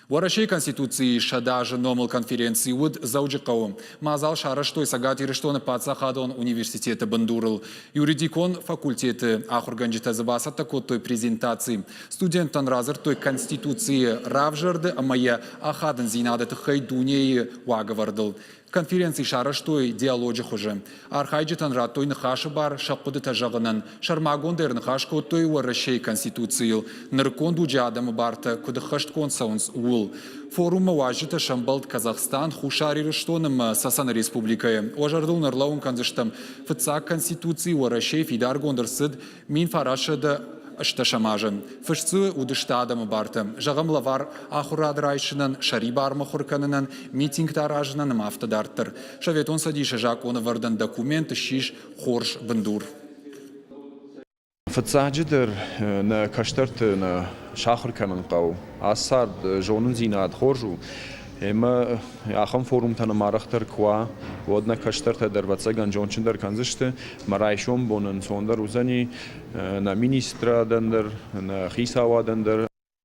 Уӕрӕсейы Конституцийы 100 азы номыл конференци уыд Дзӕуджыхъӕуы. Мадзал сарӕзтой Цӕгат Ирыстоны паддзахадон университеты бындурыл. Юридикон факультеты ахуыргӕнджытӕ дзы бацӕттӕ кодтой презентаци. Студенттӕн радзырдтой Конституцийы равзӕрды ӕмӕ йӕ ахадындзинады тыххӕй дунейы уагӕвӕрдыл. Конференци сарӕзтой диалоджы хуызы. Архайджытӕн радтой ныхасы бар сӕ хъуыдытӕ зӕгъынӕн. Сӕрмагондӕй ӕрныхас кодтой Уӕрӕсейы Конституцийыл, нырыккон дуджы адӕмы бартӕ куыд ӕххӕстгонд цӕуынц, ууыл. Форуммӕ уазджытӕ сӕмбӕлд Казахстан, Хуссар Ирыстон ӕмӕ Цӕцӕны республикӕйы. Уӕ зӕрдыл нын ӕрлӕууын кӕндзыстӕм, фыццаг Конституци Уӕрӕсейы фидаргонд ӕрцыд 1918 азы. Фыст дзы уыдысты адӕмы бартӕ, зӕгъӕм, лӕвар ахуырад райсынӕн, сӕрибар мыхуыр кӕнынӕн, митингтӕ аразынӕн ӕмӕ афтӕ дарддӕр. Советон Цӕдисы закъонӕвӕрдӕн документ ссис хорз бындур. Фыццаджыдӕр нӕ кӕстӕрты нӕ сахуыр кӕнын хъӕуы. Ацы цард зонындзинад хорз у, ӕмӕ ахӕм форумтӕ нӕм арӕхдӕр куы уа, уӕд нӕ кӕстӕртӕ дӕр ӕвӕццӕгӕн зондджындӕр кӕндзысты. Мӕ райсом бон ӕнцондӕр уыдзӕни нӕ министрадӕн дӕр, нӕ хицауадӕн дӕр.